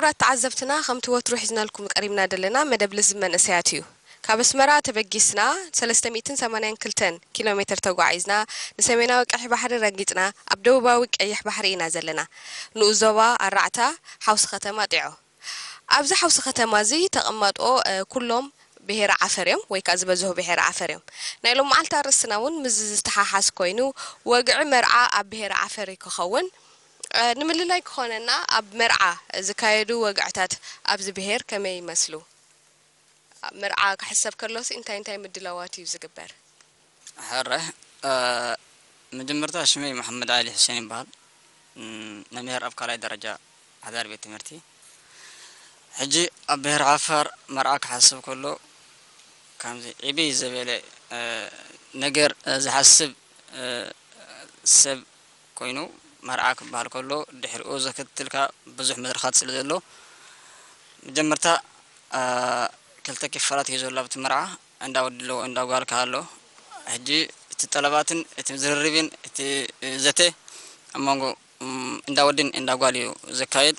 ክቡራት ተዓዘብትና፣ ከምቲ ወትሩ ሒዝናልኩም ቀሪብና ዘለና መደብ ልዝብ መንእሰያት እዩ። ካብ ኣስመራ ተበጊስና ሰለስተ ሚእትን ሰማንያን ክልተን ኪሎ ሜትር ተጓዒዝና፣ ንሰሜናዊ ቀይሕ ባሕሪ ረጊጽና፣ ኣብ ደቡባዊ ቀይሕ ባሕሪ ኢና ዘለና። ንኡስ ዞባ ኣራዕታ፣ ሓውሲ ከተማ ጢዖ። ኣብዚ ሓውሲ ከተማ እዚ ተቐማጦ፣ እ፣ ኩሎም ብሄረ ዓፈር እዮም፣ ወይ ከኣ ዝበዝሑ ብሄረ ዓፈር እዮም። ናይ ሎም መዓልቲ ኣርእስትና እውን ምስዚ ዝተሓሓዝ ኮይኑ፣ ወግዒ መርዓ ኣብ ብሄረ ዓፈር እዩ ክኸውን። እ፣ ንምልላይ ክኾነና፣ ኣብ መርዓ ዝካየዱ ወግዕታት ኣብዚ ብሄር ከመይ ይመስሉ? ኣብ መርዓ ክሕሰብ ከሎሲ እንታይ እንታይ ምድላዋት እዩ ዝግበር? ሕረ፣ እ፣ መጀመርታ ሽመይ መሓመድ ዓሊ ሕሴን ይበሃል። እም፣ መምህር ኣብ ካልኣይ ደረጃ ሓዳር ቤት ትምህርቲ። ሕጂ ኣብ ብሄር ዓፋር መርዓ ክሓስብ ከሎ ከምዚ ዕብይ ዘበለ፣ እ፣ ነገር፣ እ፣ ዝሓስብ፣ እ፣ ሰብ ኮይኑ መርዓ ክበሃል ከሎ ድሕሪኡ ዘክትልካ ብዙሕ መድረኻት ስለ ዘሎ፣ መጀመርታ፣ እ፣ ክልተ ክፋላት እዩ ዘሎ ኣብቲ መርዓ። እንዳ ወዲ ኣለዎ፣ እንዳ ጓል ከኣ ኣሎ። ሕጂ እቲ ጠለባትን እቲ ዝርርብን እቲ ዘተ ኣብ መንጎ፣ እም፣ እንዳ ወድን እንዳ ጓል እዩ ዘካየድ።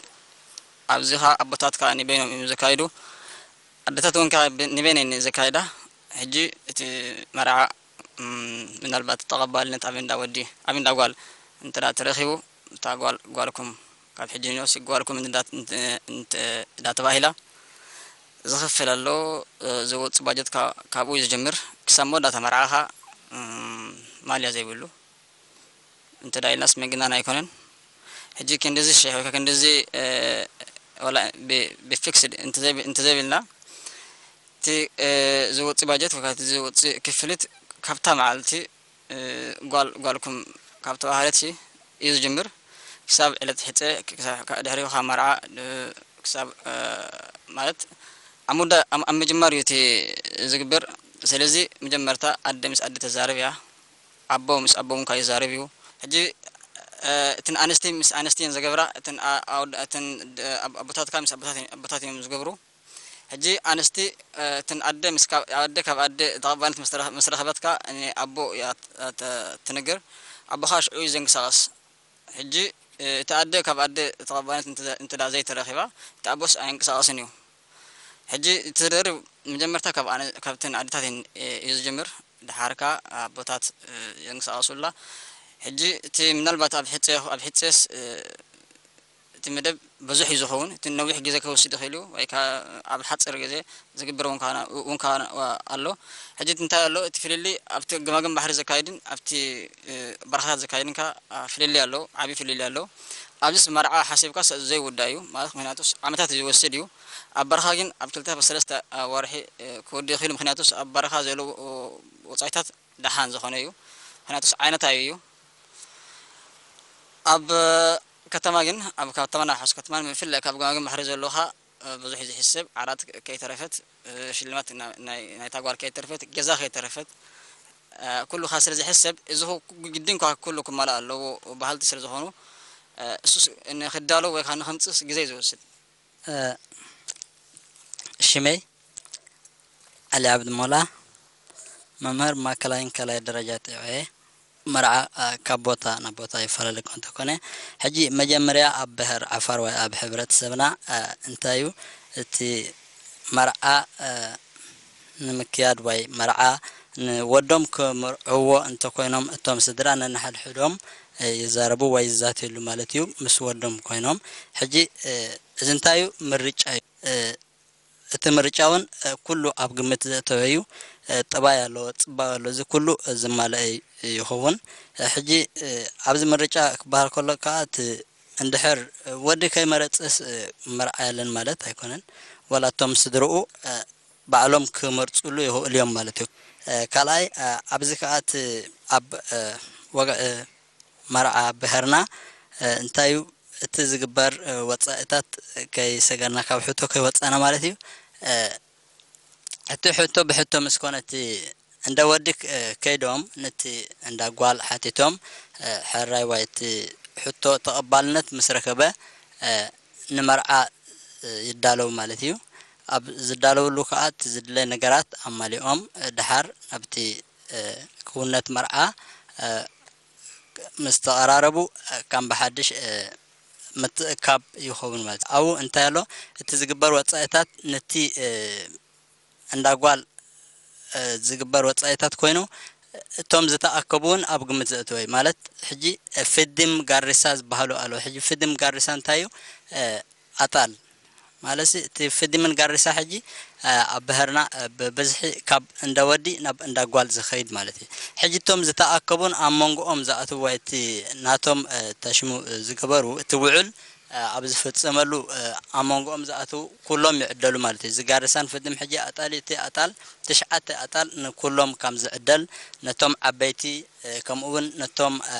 ኣብዚ ኸኣ ኣቦታት ከኣ ንበይኖም እዮም ዘካይዱ። ኣደታት እውን ከኣ ብ-፣ ንበይነን እየን ዘካይዳ። ሕጂ እቲ መርዓ፣ እም፣ ምናልባት ተቐባልነት ኣብ እንዳ ወዲ፣ ኣብ እንዳ ጓል እንተ ደኣ ተረኺቡ፣ እታ ጓል፣ ጓልኩም ካብ ሕጂ ንዮሲ ጓልኩም እንዳ-፣ እንተ-፣ እንተ-፣ እንዳተባሂላ ዝኽፈል ኣሎ። እ፣ ዝወጽእ ባጀት ካ-፣ ካብኡ እዩ ዝጅምር። ክሳብ መወዳእታ መርዓኻ፣ እም፣ ማልያ ዘይብሉ እንተ ደኣ ኢልናስ ምግናን ኣይኮነን። ሕጂ ክንድዚ ሽሕ ወይ ክንድዚ፣ እ፣ ወላ ብ-፣ ብፊክስድ እንተ ዘይብ-፣ እንተ ዘይብልና፣ እቲ፣ እ፣ ዝወጽእ ባጀት ወይ ከዓ እቲ ዝወጽእ ክፍሊት ካብታ መዓልቲ፣ እ፣ ጓል፣ ጓልኩም ካብ ተባህለት እዩ ዝጅምር። ክሳብ ዕለት ሕጸ፣ ክሳብ፣ ድሕሪኡ ካብ መርዓ፣ እ፣ ክሳብ፣ እ፣ ማለት ኣብ ምውዳ-፣ ኣብ፣ ኣብ ምጅማር እዩ እቲ ዝግበር። ስለዚ መጀመርታ ኣደ ምስ ኣደ ተዛርብ እያ። ኣቦ ምስ ኣቦ እውን ካብ ይዛረብ እዩ። ሕጂ፣ እ፣ እተን ኣንስቲ ምስ ኣንስቲ እየን ዝገብራ፣ እተን ኣ-፣ ኣወዳ-፣ እተን ድ-፣ ኣብ-፣ ኣቦታትካ ምስ ኣቦታት፣ ኣቦታት እዮም ዝገብሩ። ሕጂ ኣንስቲ፣ እ፣ እተን ኣደ ምስ ካብ፣ ኣደ ካብ ኣደ ተቐባልነት ምስ ተረኸ-፣ ምስ ረኸበትካ ንኣቦ እያ ት-፣ ት-፣ ትነግር። ኣቦኻ ሽዑ እዩ ዘንቀሳቕስ። ሕጂ፣ እ፣ እቲ ኣደ ካብ ኣደ ተቐባልነት እንተ-፣ እንተ ደኣ ዘይተረኺባ፣ እቲ ኣቦስ ኣየንቀሳቕስን እዩ። ሕጂ እቲ ርርብ መጀመርታ ካብ ኣነ-፣ ካብተን ኣደታት እየን፣ እ፣ እዩ ዝጅምር። ደሓር ከኣ ኣቦታት፣ እ፣ የንቀሳቕሱላ። ሕጂ እቲ ምናልባት ኣብ ሕጸ-፣ ኣብ ሕጸስ፣ እ፣ እቲ መደብ ብዙሕ እዩ ዝኸውን። እቲ ነዊሕ ግዜ ክወስድ ይኽእል እዩ፣ ወይ ከኣ ኣብ ሓጺር ግዜ ዝግበር እውን ከኣ፣ እውን ከኣ ኣሎ። ሕጂ እቲ እንታይ ኣሎ? እቲ ፍልልይ ኣብቲ ገማግም ባሕሪ ዘካይድን ኣብቲ፣ እ፣ በረኻታት ዘካይድን ከኣ፣ አ፣ ፍልልይ ኣሎ፣ ዓቢ ፍልልይ ኣሎ። ኣብዚስ መርዓ ሓሲብካስ ዘይውዳእ እዩ። ማለት ምኽንያቱስ ዓመታት ዝወስድ እዩ። ኣብ በረኻ ግን ኣብ ክልተ፣ ኣብ ሰለስተ፣ አ፣ ወርሒ፣ እ፣ ክወድእ ይኽእል። ምኽንያቱስ ኣብ በረኻ ዘሎ፣ እ፣ ወጻኢታት ደሓን ዝኾነ እዩ። ምኽንያቱስ ዓይነታዊ እዩ። ኣብ ከተማ ግን፣ ኣብ ከተማና ሓውሲ ከተማን ብፍላይ ካብ ገማግም ባሕሪ ዘሎ ከኣ፣ እ፣ ብዙሕ እዩ ዝሕሰብ። ዓራት ከይተረፈት፣ እ፣ ሽልማት ና-፣ ናይ፣ ናይታ ጓል ከይተረፈት፣ ገዛ ከይተረፈት፣ እ፣ ኩሉ ከኣ ስለ ዝሕሰብ፣ እዚ ኹ-፣ ግድን ከኣ ኩሉ ክማላእ ኣለዎ፣ በሃልቲ ስለ ዝኾኑ፣ እ፣ እሱስ ንኽዳሎ ወይ ከኣ ንኸምጽእስ ግዜ እዩ ዝወስድ። እ፣ ሽመይ ዓሊ ዓብዲ ሞላ፣ መምህር ማእከላይን ካልኣይ ደረጃ ጢዖ እየ። መርዓ፣ እ፣ ካብ ቦታ ናብ ቦታ ይፈላለ እኳ እንተኾነ፣ ሕጂ መጀመርያ ኣብ ብሄር ዓፋር ወይ ኣብ ሕብረተሰብና፣ እ፣ እንታይ እዩ እቲ መርዓ፣ እ፣ ንምክያድ ወይ መርዓ ንወዶም ክምርዕዎ እንተኾይኖም፣ እቶም ስድራ ነንሓድሕዶም፣ እ፣ ይዛረቡ ወይ ይዛተየሉ ማለት እዩ፣ ምስ ወዶም ኮይኖም። ሕጂ፣ እ፣ እዚ እንታይ እዩ? ምርጫ እዩ። እ፣ እቲ ምርጫ እውን፣ እ፣ ኩሉ ኣብ ግምት ዘእተወ እዩ። እ፣ ጥባይ ኣለዎ፣ ጽባቕ ኣለዎ፣ እዚ ኩሉ፣ እ፣ ዝማልአ ይ-፣ ይኸውን። እ፣ ሕጂ፣ እ፣ ኣብዚ ምርጫ ክበሃል ከሎ ከኣ እቲ እንድሕር ወዲ ከይመረጸስ፣ እ፣ መርዓ የለን ማለት ኣይኮነን። ዋላ እቶም ስድርኡ፣ እ፣ ባዕሎም ክመርጽሉ ይኽእሉ እዮም ማለት እዩ። እ፣ ካልኣይ፣ እ፣ ኣብዚ ከኣ እቲ ኣብ፣ እ፣ ወግዒ መርዓ ብሄርና፣ እ፣ እንታይ እዩ እቲ ዝግበር፣ እ፣ ወጻኢታት ከይሰገርና ካብ ሕቶ ከይወጻና ማለት እዩ። እ፣ እቲ ሕቶ ብሕቶ ምስ ኮነ እቲ እንዳ ወዲ ክ-፣ እ፣ ከይዶም ነቲ እንዳ ጓል ሓቲቶም፣ እ፣ ሕራይ ዋይ እቲ ሕቶ ተቐባልነት ምስ ረከበ፣ እ፣ ንመርዓ፣ እ፣ ይዳለዉ ማለት እዩ። ኣብ ዝዳለውሉ ከኣ እቲ ዝድለ ነገራት ኣማሊኦም፣ እ፣ ደሓር ናብቲ፣ እ፣ ክውነት መርዓ፣ እ፣ ምስ ተቐራረቡ፣ እ፣ ከም ብሓድሽ፣ እ፣ ምትእካብ ይኸውን ማለት እዩ። ኣብኡ እንታይ ኣሎ? እቲ ዝግበር ወጻኢታት ነቲ፣ እ፣ እንዳ ጓል፣ እ፣ ዝግበር ወጻኢታት ኮይኑ፣ እቶም ዝተኣከቡ እውን ኣብ ግምት ዘእተወ እዩ። ማለት ሕጂ፣ እ፣ ፍድም ጋሪሳ ዝበሃሉ ኣለዉ። ሕጂ ፍድም ጋሪሳ እንታይ እዩ? እ፣ ኣጣል ማለት ሲ፣ እቲ ፍድምን ጋሪሳ ሕጂ፣ እ፣ ኣብ ብሀርና፣ እ፣ ብብዝሒ ካብ እንዳ ወዲ ናብ እንዳ ጓል ዝኸይድ ማለት እዩ። ሕጂ እቶም ዝተኣከቡን ኣብ መንጎኦም ዝኣትዉ ወይ እቲ ናቶም፣ እ፣ ተሽሙ፣ እ፣ ዝገበሩ እቲ ውዕል፣ እ፣ ኣብ ዝፍጸመሉ፣ እ፣ ኣብ መንጎኦም ዝኣትዉ ኩሎም ይዕደሉ ማለት እዩ። እዚ ጋሪሳን ፍድም ሕጂ ኣጣል እዩ። እቲ ኣጣል፣ ትሽዓተ ኣጣል ንኩሎም ከም ዝዕደል ነቶም ዓበይቲ፣ እ፣ ከምኡ እውን ነቶም፣ እ፣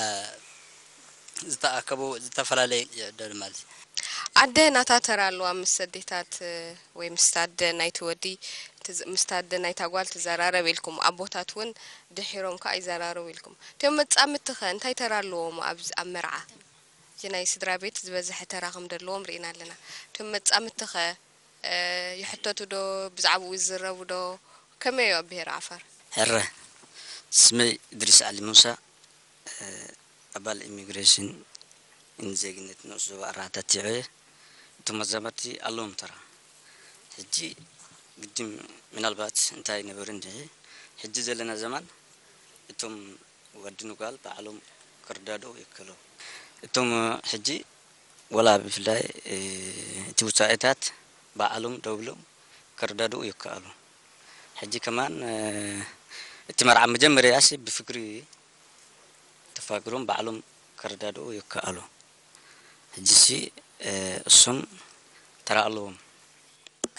ዝተኣከቡ ዝተፈላለየ ይዕደሉ ማለት እዩ። ኣደ ናታ ተራ ኣለዋ ምስ ኣዴታት፣ እ፣ ወይ ምስታ ኣደ ናይቲ ወዲ ትዝ-፣ ምስታ ኣደ ናይታ ጓል ትዘራረብ ኢልኩም፣ ኣቦታት እውን ድሒሮም ከኣ ይዘራረቡ ኢልኩም። እቶም መጻምድቲ ኸ እንታይ ተራ ኣለዎም ኣብዚ ኣብ መርዓ? እዚ ናይ ስድራ ቤት ዝበዝሐ ተራ ከም ዘለዎም ርኢና ኣለና። እቶም መጻምድቲ ኸ፣ እ፣ ይሕተቱ ዶ? ብዛዕባኡ ይዝረቡ ዶ? ከመይ እዩ ኣብ ብሄር ዓፋር? ሕረ፣ ስመይ እድሪስ ዓሊ ሙሳ፣ እ፣ ኣባል ኢሚግሬሽን ን ዜግነት ንኡስ ዞባ ኣርባዕተ ኣርቲዖ እየ። እቶም መዛመድቲ ኣለዎም ተራ። ሕጂ ግድም ምናልባት እንታይ ነበረ እንድዒ፣ ሕጂ ዘለና ዘማን እቶም ወዲ ንጓል ባዕሎም ክረዳድኡ ይከለዉ። እቶም ሕጂ ወላ ብፍላይ፣ እ፣ እቲ ውጻኢታት ባዕሎም ደው ኢሎም ክረዳድኡ ይከኣሉ። ሕጂ ከማን፣ እ፣ እቲ መርዓ መጀመርያሲ ብፍቅሪ ተፋቂሮም ባዕሎም ክረዳድኡ ይከኣሉ። ሕጂሲ፣ እ፣ እሶም ተራ ኣለዎም።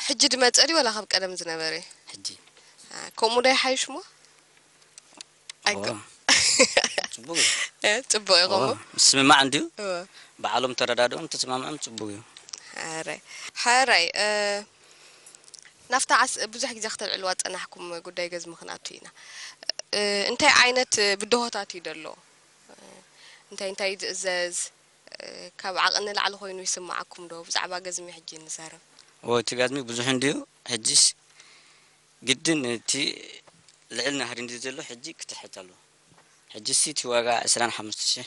ሕጂ ድመጸ ድዩ ወላ ካብ ቀደም ዝነበረ እዩ? ሕጂ። አ፣ ከምኡ ዶ ይሓይሽ እሞ? ኣይኮ-፣ እዋ። ጽቡቅ እዩ። እ፣ ጽቡቅ እዩ እዋ፣ ከምኡ። ምስምማዕ እንድዩ። እዋ። ባዕሎም ተረዳድኦም ተስማምዖም ጽቡቅ እዩ። ሓራይ። ሓራይ፣ እ፣ ናብታ ዓስ-፣ ብዙሕ ግዜ ክተልዕልዋ ጸናሕኩም ጉዳይ ገዝሚ ክንኣቱ ኢና። እ፣ እንታይ ዓይነት ብድሆታት እዩ ዘሎ? እ፣ እንታይ እንታይ ዝእዘዝ? እ፣ ካብ ዓቕን ንላዕሊ ኮይኑ ይስምዓኩም ዶ? ብዛዕባ ገዝሚ ሕጂ ንዛረብ። እዎ፣ እቲ ገዝሚ ብዙሕ እንድዩ። ሕጂስ ግድን እቲ ልዕል ናህሪ እንድዩ ዘሎ፣ ሕጂ ክትሕት ኣለዎ። ሕጂሲ እቲ ዋጋ ዕስራን ሓሙሽተ ሽሕ፣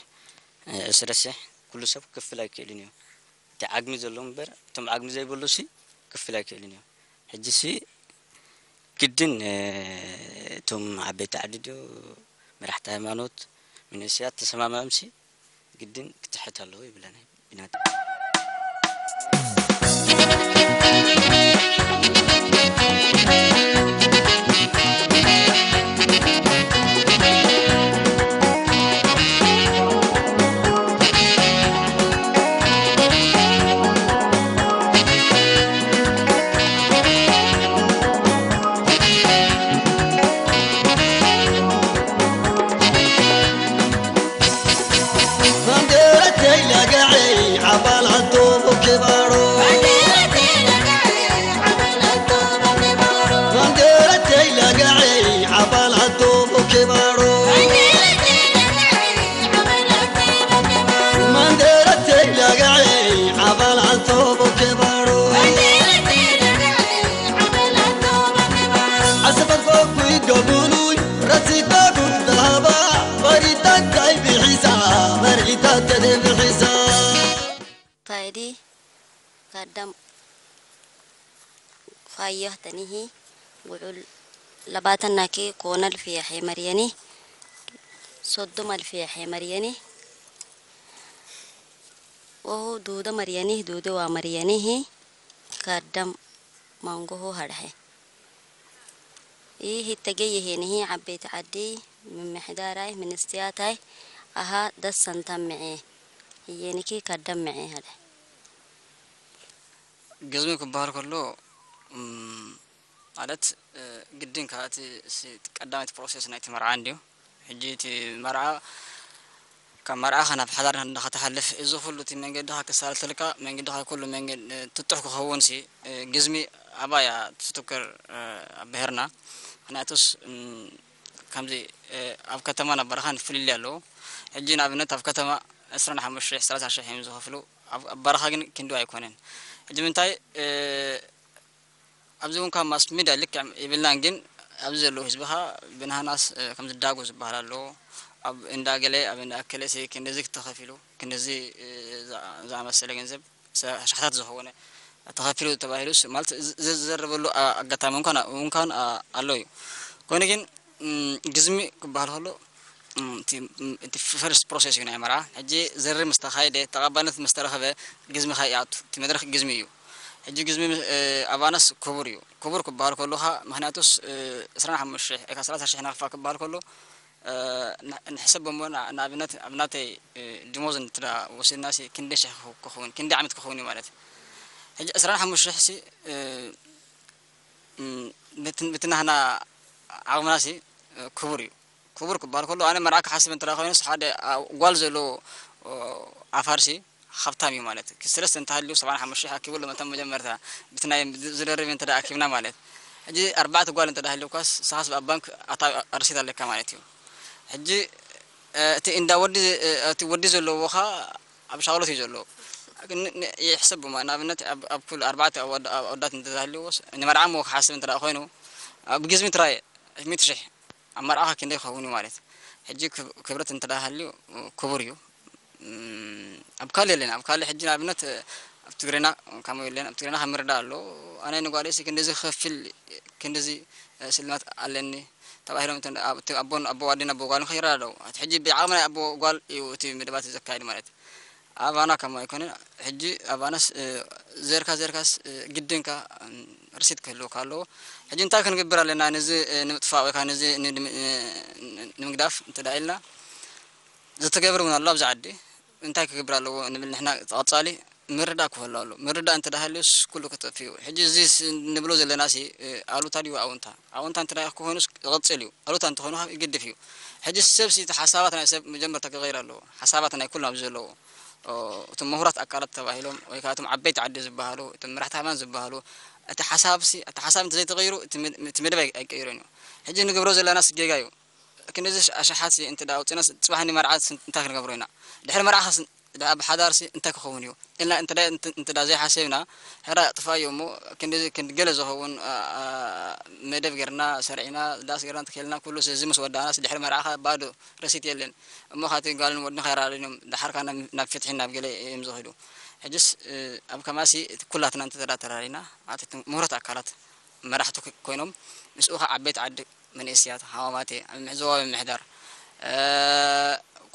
እ፣ ዕስራ ሽሕ ኩሉ ሰብ ክፍል ኣይክእልን እዩ። እቲ ዓግሚ ዘለዎ እምበር፣ እቶም ዓግሚ ዘይብሉሲ ክፍል ኣይክእልን እዩ። ሕጂሲ ግድን፣ እ፣ እቶም ዓበይቲ ዓዲ ድዩ፣ መራሕቲ ሃይማኖት፣ መንእሰያት ተሰማምዖምሲ ግድን ክትሕት ኣለዎ ይብለና። ቢናት። Kaidi kadam fayah tanihi wucul labaatan naki konal fiyaxe mariyani soddom al fiyaxe mariyani wahu duuda mariyani duuda waa mariyanihi kadam mangoho hadhe. ይህ የተገኘ ይሄን ይሄ ዓበይቲ ዓዲ ምምሕዳራይ ምንስትያታይ ኣሃ ደሰንታ ምዔ እየንኪ ከደም ምዔ ሀደ። ግዝሚ ክበሃል ከሎ፣ እም፣ ማለት፣ እ፣ ግድን ከኣ እቲ ሲ-፣ ቀዳመይቲ ፕሮሴስ ናይቲ መርዓ እንድዩ። ሕጂ እቲ መርዓ፣ ካብ መርዓኻ ናብ ሓዳር እንዳኸተሓልፍ፣ እዚ ኩሉ እቲ መንገድኻ ክሳለጠልካ፣ መንገድኻ ኩሉ መንገድ፣ እ፣ ትጡሕ ክኸውንሲ፣ እ፣ ግዝሚ ኣባያ ትትክር፣ እ፣ ኣብ ብሄርና። ምኽንያቱስ፣ እም፣ ከምዚ፣ እ፣ ኣብ ከተማን ኣብ በረኻን ፍልልይ ኣለዎ። ሕጂ ንኣብነት ኣብ ከተማ ዕስራን ሓሙሽተ ሽሕ፣ ሰላሳ ሽሕ እዮም ዝኸፍሉ። ኣብ፣ ኣብ በረኻ ግን ክንድኡ ኣይኮነን። ሕጂ ምንታይ፣ እ፣ ኣብዚ እውን ካብ ማስ ሚድያ ልክዕ የብልናን፣ ግን ኣብዚ ዘለዉ ህዝቢ ኸኣ ብናህናስ፣ እ፣ ከም ዝዳጎ ዝበሃል ኣለዎ። ኣብ እንዳ ገለ፣ ኣብ እንዳ እከለ ሰይኪ እንደዚ ክተኸፊሉ። ክንድዚ ዝኣመሰለ ገንዘብ ኣሽሓት ዝኾነ ተኸፊሉ ተባሂሉስ ማለት ዝዘረበሉ ኣጋጣሚ እንኳን ኣሎ እዩ። ኮይኑ ግን ግዝሚ ክበሃል ከሎ እቲ ፈርስት ፕሮሰስ እዩ ናይ መርዓ። ሕጂ ዝርርብ ምስ ተኻየደ፣ ተቐባልነት ምስ ተረኸበ፣ ግዝሚ ከይኣቱ እቲ መድረኽ ግዝሚ እዩ። ሕጂ ግዝሚ ኣባናስ ክቡር እዩ። ክቡር ክበሃል ከሎ ኸዓ ምኽንያቱስ ዕስራን ሓሙሽተ ሽሕ ወይ ከዓ ሰላሳ ሽሕ ናቕፋ ክበሃል ከሎ ንሕሰብ እሞ ንኣብነት ኣብ ናተይ ድሞዝ እንትዳ ወሲድናሲ ክንደይ ሽሕ ክኸውን ክንደይ ዓመት ክኸውን እዩ ማለት። ሕጂ ዕስራን ሓሙሽተ ሽሕ ሲ ብትናህና ዓቕምናሲ ክቡር እዩ። ክቡር ክበሃል ከሎ ኣነ መርዓ ክሓስብ እንተ ኮይኑስ ሓደ ጓል ዘለዎ ዓፋርሲ ሃብታም እዩ ማለት። ክስለስተ እንተሃልዩ ሰብዓን ሓሙሽተ ኣኪቡ ኣሎ መተን መጀመርታ ብቲ ናይ ዝደርብ እንተ ኣኪብና ማለት። ሕጂ ኣርባዕተ ጓል እንተ ሃልዩኳስ ንስኻስ ኣብ ባንክ ኣታ ረሲት ኣለካ ማለት እዩ። ሕጂ እቲ እንዳ ወዲ እቲ ወዲ ዘለዎ ኸ ኣብ ሻቕሎት እዩ ዘሎ። ይሕሰብ ንኣብነት ኣብ ኩሉ ኣርባዕተ ኣወዳት እንተ ሃልዩዎስ ንመርዓ እሞ ክሓስብ እንተ ኮይኑ ብግዝሚ ትራየ ሚእቲ ሽሕ ኣብ መርዓኻ ክንደይ ክኸውን እዩ ማለት። ሕጂ ክብረት እንተ ሃልዩ ክቡር እዩ። ኣብ ካልእ የለን። ኣብ ካልእ ሕጂ ንኣብነት ኣብ ትግርና ከምኡ የለን። ኣብ ትግርና ከም ምርዳእ ኣሎ። ኣነ ንጓለይሲ ክንድዚ ክኸፍል ክንድዚ ስልማት ኣለኒ ተባሂሎም ኣቦን ኣቦ ኣዴን ኣቦ ጓልን ከይረዳደው ሕጂ ብዓቕሚ ናይ ኣቦ ጓል እዩ እቲ መደባት ዘካየድ ማለት። ኣባና ከም ኣይኮነን። ሕጂ ኣባናስ ዘርካ ዘርካስ ግድንካ ርሲት ክህልወካ ኣለዎ። ሕጂ እንታይ ክንገብር ኣለና? ነዚ ንምጥፋእ ወይ ከዓ ነዚ ንምግዳፍ እንተ ኢልና ዝተገብር እውን ኣሎ ኣብዚ ዓዲ። እንታይ ክገብር ኣለዎ ንብል ንሕና ቀፃሊ ምርዳእ ክህሉ ኣሎ። ምርዳእ እንተ ሃልዩስ ኩሉ ክጠፍእ እዩ። ሕጂ እዚ ንብሎ ዘለና ሲ ኣሉታ ድዩ ኣውንታ? ኣውንታ እንተ ክኾይኑስ ይቕፅል እዩ። ኣሉታ እንተኾይኑ ይግድፍ እዩ። ሕጂ ሰብ ሲ ሓሳባት ናይ ሰብ መጀመርታ ክቐይር ኣለዎ። ሓሳባት ናይ ኩሉ ኣብዚ ዘለዎ እቶም ምሁራት ኣካላት ተባሂሎም ወይ ከዓ እቶም ዓበይቲ ዓዲ ዝበሃሉ እቶም መራሕቲ ሃይማኖት ዝበሃሉ እቲ ሓሳብ ሲ እቲ ሓሳብ እንተዘይተቐይሩ እቲ መደብ ኣይቀይሩን እዩ። ሕጂ ንገብሮ ዘለና ሲ ጌጋ እዩ። ክንድዚ ኣሽሓት ሲ እንተ ኣውፅናስ ፅባሕ ንመርዓ እንታይ ክንገብሮ ኢና? ድሕሪ መርዓ ብሓዳርሲ እንታይ ክኸውን እዩ ኢልና እንተ ዘይሓሰብና ሕራ ጥፋ እዩ እሞ ክንዲ ገለ ዝኸውን መደብ ጌርና ሰርዒና ዳስ ጌርና ተኬልና ኩሉ እዚ ምስ ወዳእናስ ድሕሪ መርዓኻ ባዶ ረሲት የለን እሞ ካቲ ጓልን ወድን ከይራድን እዮም ዳሓርካ ናብ ፍትሒ ናብ ገለ እዮም ዝኸዱ። ሕጅስ ኣብ ከማሲ ኩላትና እንተ ተዳተራሪና ማለት ምሁረት ኣካላት መራሕቲ ኮይኖም ምስኡ ከዓ ዓበይቲ ዓዲ መንእስያት ሃዋማቴ ኣብ ምሕዝዋ ምምሕዳር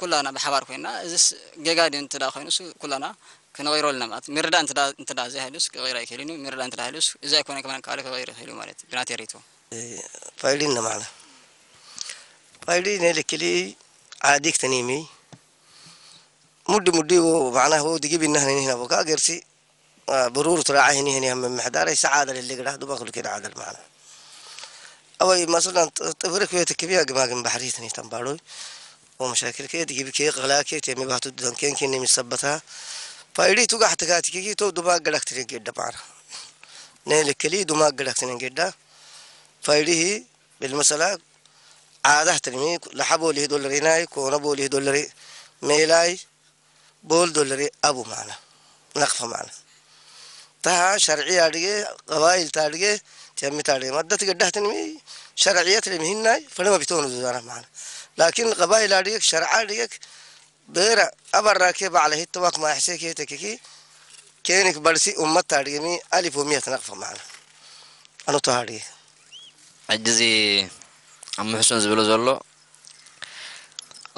ኩላና ብሓባር ኮይና እዚስ ጌጋ ድዩ እንተ ኮይኑ ኩላና ክንغيሮ ኣለና ማለት ምርዳእ እንተ ዘይሃልዩስ ክغير ኣይክእልን እዩ። ምርዳእ እንተ ሃልዩስ እዚ ኣይኮነ ከማን ካልእ ክغير ይኽእል እዩ ማለት ብናተይ ሪቶ ፋይሊን ነማዕና ፋይሊ ነልክሊ ዓዲክ ተኒሚ ሙዲ ሙዲ ማዕና ሆ ድጊብ እናህነኒ ህና ቦካ ገርሲ ብሩር ትራዓይ ህኒ ህኒ ምምሕዳር ይሰዓደል اللي قراه دوما كل كده عدل معنا أوي مثلا طفرك ويتكبي أجمع جنب بحريتني تنبالوي ومشاكل كي تجيب كي غلا كي تيمي بحتو دون كين كين نمي سبتها فايري تو قاعد تكاتي كي تو دوما قلق تري قد معنا نيل كلي دوما قلق تنين قد فايري بالمسألة عادة تنمي لحبو لي دولريناي كونبو لي دولري ميلاي بول دولري أبو معنا نقفة معنا تها شرعية أدقي قبائل تادقي تيمي تادقي مدة قدهتن مي شرعية تلمهناي فلما بيتونو زوزانا معنا لكن قبائل أدقي شرع أدقي بيرا أبرا كي بعلى هي التواك ما يحسي كي تككي كينك برسي أمة تادقي مي ألف ومية نقفة معنا أنا تهادقي ሕጂ እዚ ኣብ ምሕሱን ዝብሎ ዘሎ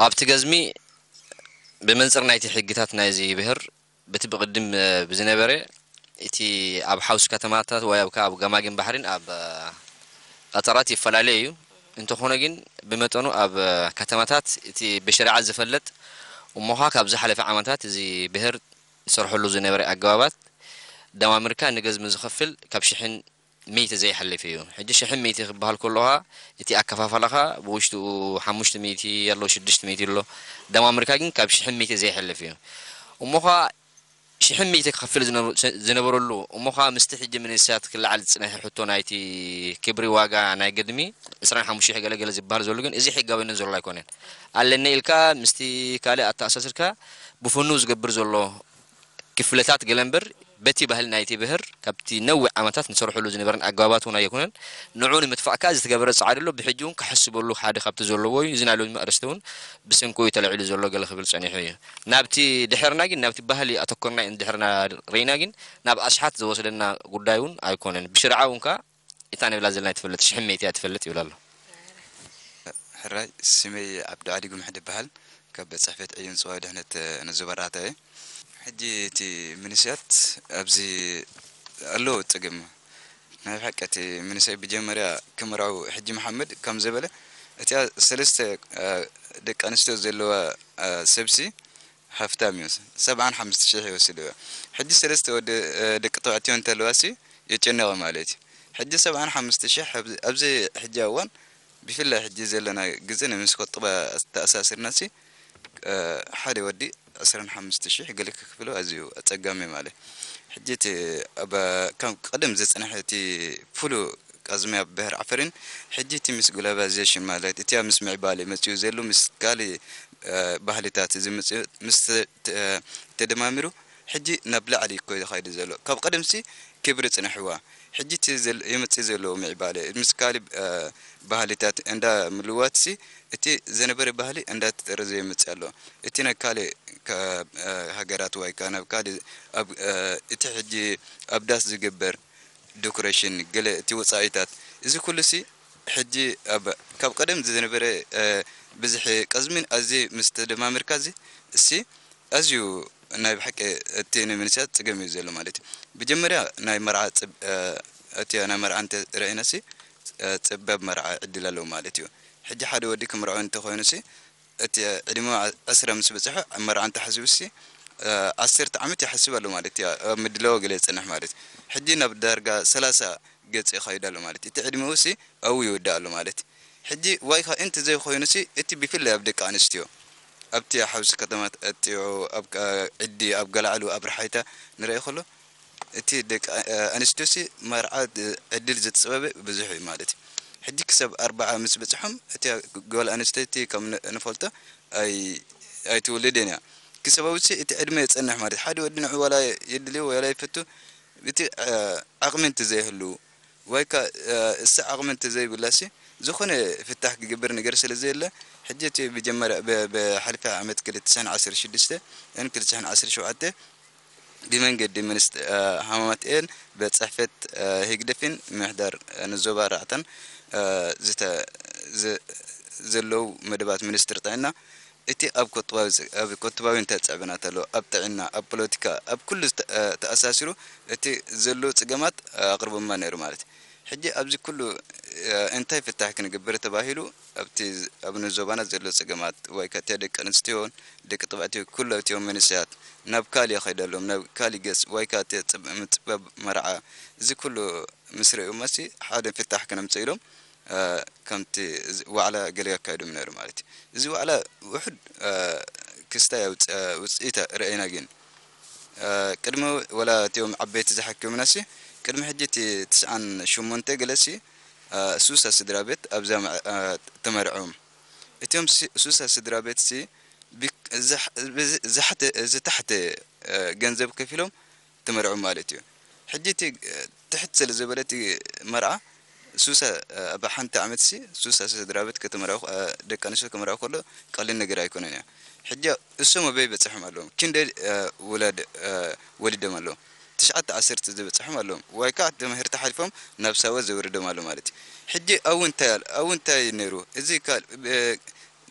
ኣብቲ ገዝሚ ብመንፅር ናይቲ ሕግታት ናይዚ ብሄር በቲ ብቕድም ብዝነበረ እቲ ኣብ ሓውሲ ከተማታት ወይ ኣብ ኣብ ገማግም ባሕሪን ኣብ ቀጠራት ይፈላለ እዩ። እንተኾነ ግን ብመጠኑ ኣብ ከተማታት እቲ ብሸሪዓ ዝፈለጥ እሞኻ ካብ ዝሓለፈ ዓመታት እዚ ብሄር ዝሰርሐሉ ዝነበረ ኣገባባት ደማምርካ ንገዝሚ ዝኸፍል ካብ ሽሕን ሚእቲ ዘይሓልፍ እዩ። ሕጂ ሽሕን ሚእቲ ክበሃል ከሎ ኸዓ እቲ ኣከፋፈላ ኸዓ ብውሽጡ ሓሙሽተ ሚእቲ ኣሎ ሽዱሽተ ሚእቲ ኣሎ ደማምርካ ግን ካብ ሽሕን ሚእቲ ዘይሓልፍ እዩ። እሞ ኸዓ ሽሕን ሚእቲ ክኸፍል ዝነበረሉ እሞ ኸዓ ምስቲ ሕጂ መንእሰያት ክለዓል ዝፅንሐ ሕቶ ናይቲ ክብሪ ዋጋ ናይ ገድሚ ዕስራን ሓሙሽተ ሽሕ ገለ ገለ ዝበሃል ዘሎ ግን እዚ ሕጋውነት ዘሎ ኣይኮነን። ኣለኒ ኢልካ ምስቲ ካልእ ኣተኣሳሲርካ ብፍኑ ዝገብር ዘሎ ክፍለታት ገለ እምበር በቲ ባህሊ ናይቲ ብህር ካብቲ ነዊሕ ዓመታት ንሰርሐሉ ዝነበረን ኣገባባት እውን ኣይኮነን። ንዑ ንምጥፋእ ከኣ ዝተገበረ ጻዕሪ ኣሎ። ብሕጂ እውን ክሕስበሉ ሓደ ካብቲ ዘለዎ እዩ። እዚ ናይ ሎሚ ኣርእስቲ እውን ብሰንኩ እዩ ተለዒሉ ዘሎ ገለ ክብል ጸኒሑ እዩ። ናብቲ ድሕርና ግን፣ ናብቲ ባህሊ ኣተኮርና እንድሕርና ርኢና ግን፣ ናብ ኣሽሓት ዝወስደና ጉዳይ እውን ኣይኮነን። ብሽርዓ እውን ከኣ እታ ንብላ ዘለና ኣይትፈልጥ፣ ሽሕመይቲ እያ ትፈልጥ ይብል ኣሎ። ሕራይ፣ ስመይ ዓብዱ ዓሊ ጉምሕድ ይበሃል። ካብ ቤት ጽሕፈት ዕዮን ጸባዊ ድሕነት ንዞባ ራእታ እየ። ሕጂ እቲ መንእሰያት ኣብዚ ኣለዎ ጸገም። ናይ ብሓቂ እቲ መንእሰይ ብጀመርያ ክምርዐው ሕጂ መሓመድ ከም ዝበለ፣ እቲኣ ሰለስተ፣ እ፣ ደቂ ኣንስትዮ ዘለዋ፣ እ፣ ሰብሲ ሃፍታም እዩ። ሰብዓን ሓሙሽተ ሽሕ ይወስድዎ። ሕጂ ሰለስተ ወዲ፣ እ፣ ደቂ ተባዕትዮ እንተለዋሲ የጨንቕ ማለት እዩ። ሕጂ ሰብዓን ሓሙሽተ ሽሕ ኣብ-፣ ኣብዚ ሕጂ እዋን ብፍላይ ሕጂ ዘለና ግዜ ንምስ ቁጠባ ተኣሳሲርናሲ፣ እ፣ ሓደ ወዲ ዕስራን ሓሙሽተ ሽሕ ገለ ክክፍሎ ኣዝዩ ኣጸጋሚ ማለት። ሕጂ እቲ ኣብ፣ ከም ቀደም ዝጸንሐ እቲ ፍሉ ቃዝሚ ኣብ ብሕር ዓፈርን፣ ሕጂ እቲ ምስ ግሎባላይዜሽን ማለት እቲ ኣብ ምስ ምዕባለ መጺኡ ዘሎ ምስ ካልእ፣ እ፣ ባህልታት እዚ መጺኡ ምስ ተ-፣ ተ-፣ ተደማሚሩ ሕጂ ናብ ላዕሊ እኮ እዩ ዝኸይድ ዘሎ። ካብ ቀደምሲ ክብሪ ጽንሕዋ፣ ሕጂ እቲ ዘል-፣ የምጽእ ዘሎ ምዕባለ ምስ ካልእ፣ እ፣ ባህልታት እንዳ ምልዋትሲ እቲ ዝነበረ ባህሊ እንዳተጠረዘ ይመጽእ ኣሎ። እቲ ናብ ካልእ ከ-፣ እ፣ ሃገራት ወይ ከኣ ናብ ካልእ ኣብ፣ እ፣ እቲ ሕጂ ኣብ ዳስ ዝግበር ዲኮሬሽን ገለ እቲ ወጻኢታት እዚ ኩሉሲ ሕጂ ኣብ፣ ካብ ቀደም ዝነበረ፣ እ፣ ብዝሒ ቀዝሚን ኣዝየ ምስ ተደማመርካ እዚ እሲ ኣዝዩ ናይ ብሓቂ እቲ ንምንሳት ጸገም እዩ ዘሎ ማለት እዩ። ብጀመርያ ናይ መርዓ ጽብ-፣ እ፣ እቲ ናይ መርዓ እንተ ረኢናሲ፣ እ፣ ጸባብ መርዓ ዕድል ኣለዎ ማለት እዩ። ሕጂ ሓደ ወዲ ክምርዖ እንተኾይኑሲ፣ እቲ ዕድመ ዓ-፣ ዕስራ ምስ በጽሖ ኣብ መርዓ እንተሓሲቡሲ፣ እ፣ ዓሰርተ ዓመት ይሓስብ ኣሎ ማለት እዩ። ኣብ ምድላው ገለ ይጸንሕ ማለት እዩ። ሕጂ ናብ ዳርጋ ሰላሳ ገጽ ይኸይድ ኣሎ ማለት እዩ። እቲ ዕድመኡሲ ኣብኡ ይውዳእ ኣሎ ማለት እዩ። ሕጂ ዋይካ እንተ ዘይኮይኑሲ፣ እቲ ብፍላይ ኣብ ደቂ ኣንስትዮ፣ ኣብቲ ሓውሲ ከተማ ኣጥጢዑ፣ ኣብ ቃ-፣ ዕዲ፣ ኣብ ገላዕሉ፣ ኣብ ረሓይታ ንርኢ ከሎ፣ እቲ ደቂ ኣ-፣ ኣንስትዮሲ መርዓ ድ-፣ ዕድል ዝጸበበ ብዙሕ እዩ ማለት እዩ። ሕጂ ክሳብ ኣርብዓ ምስ በጽሖም፣ እቲኣ ጓል ኣንስተይቲ ከም ን-፣ ንፈልጦ ኣይ-፣ ኣይትውልድን እያ። ክሳብ ኣብሲ እቲ ዕድመ የጸንሕ ማለት እዩ። ሓደ ወዲ ንዑ ዋላ የድልዮ ዋላ ይፈቱ፣ እቲ፣ እ፣ ዓቕሚ እንተ ዘይህሉ፣ ወይ ከ-፣ እ፣ እሳ ዓቕሚ እንተ ዘይብላሲ፣ ዝኾነ ፍታሕ ክግበር ነገር ስለ ዘየለ፣ ሕጂ እቲ ብጀመርያ፣ ብ-፣ ብሓልፊ ዓመት ክልተ ሽሕን ዓሰርተ ሽዱሽተ ን ክልተ ሽሕን ዓሰርተ ሸውዓተ ብመንገዲ ሚኒስት-፣ እ፣ ሃማማት ኤን ቤት ጽሕፈት፣ እ፣ ህግደፍን ምምሕዳር፣ እ፣ ንዞባ ራዕታን፣ እ፣ ዝተ-፣ ዘ-፣ ዘለዉ መደባት ሚኒስትሪ ጥዕና፣ እቲ ኣብ ቁጠባዊ ዝ-፣ ኣብ ቁጠባዊ እንታይ ጸዕብናት ኣሎ፣ ኣብ ጥዕና፣ ኣብ ፖለቲካ፣ ኣብ ኩሉ ዝተ-፣ እ፣ ተኣሳሲሩ እቲ ዘሎ ጸገማት ኣቕርቦማ ነይሩ ማለት እዩ። ሕጂ ኣብዚ ኩሉ፣ እ፣ እንታይ ፍታሕ ክንገብር ተባሂሉ ኣብቲ ዝ-፣ ኣብ ንዞባና ዘሎ ጸገማት ወይ ከኣ ደቂ ኣንስትዮን ደቂ ተባዕትዮ ኩሉ እቲኦም መንእሰያት ናብ ካልእ ይኸይዱ ኣለዉ፣ ናብ ካልእ ገጽ ወይ ከኣ እቲ ጽብ-፣ ምጽባብ መርዓ፣ እዚ ኩሉ ምስ ርእዮሞሲ ሓደ ፍታሕ ክነምጽእ ኢሎም፣ እ፣ ከምቲ እዚ ዋዕላ ገለ የካይዶም ነይሩ ማለት እዩ። እዚ ዋዕላ ውሑድ፣ እ፣ ክስታይ ኣውጽ-፣ እ፣ ውጽኢት ረኣይና ግን፣ እ፣ ቅድሚ ወላ እቲኦም ዓበይቲ ዝሓከሙናሲ፣ ቅድሚ ሕጂ እቲ ትስዓን ሸሞንተ ገለሲ፣ እ፣ ሱሳ ስድራ ቤት ኣብዛ መ-፣ እ፣ ተመርዖም። እቲኦም ሲ-፣ ሱሳ ስድራ ቤትሲ ቢክ-፣ ዝሕ-፣ ብዝ-፣ ዝሕተ-፣ ዝተሕተ፣ እ፣ ገንዘብ ከፊሎም ተመርዖም ማለት እዩ። ሕጂ እቲ፣ እ፣ ትሕት ስለ ዝበለ እቲ መርዓ ሱሳ፣ እ፣ ኣብ ሓንቲ ዓመትሲ ሱሳ ስድራ ቤት ከተመርዑ፣ እ፣ ደቂ ኣንስትዮ ክመርዑ ከሎ ቀሊል ነገር ኣይኮነን እያ። ሕጂ እሶም ኣበይ በጺሖም ኣለዉ? ክንደይ፣ እ፣ ውላድ፣ እ፣ ወሊዶም ኣለዉ? ትሽዓተ ዓሰርተ ዝበጽሖም ኣለዉ። ወይ ከኣ ትምህርቲ ሓሊፎም ናብ ሳዋ ዘውርዶም ኣሎ ማለት እዩ። ሕጂ ኣብኡ እንታይ ኣል-፣ ኣብኡ እንታይ ነይሩ? እዚ ካል-፣ እ፣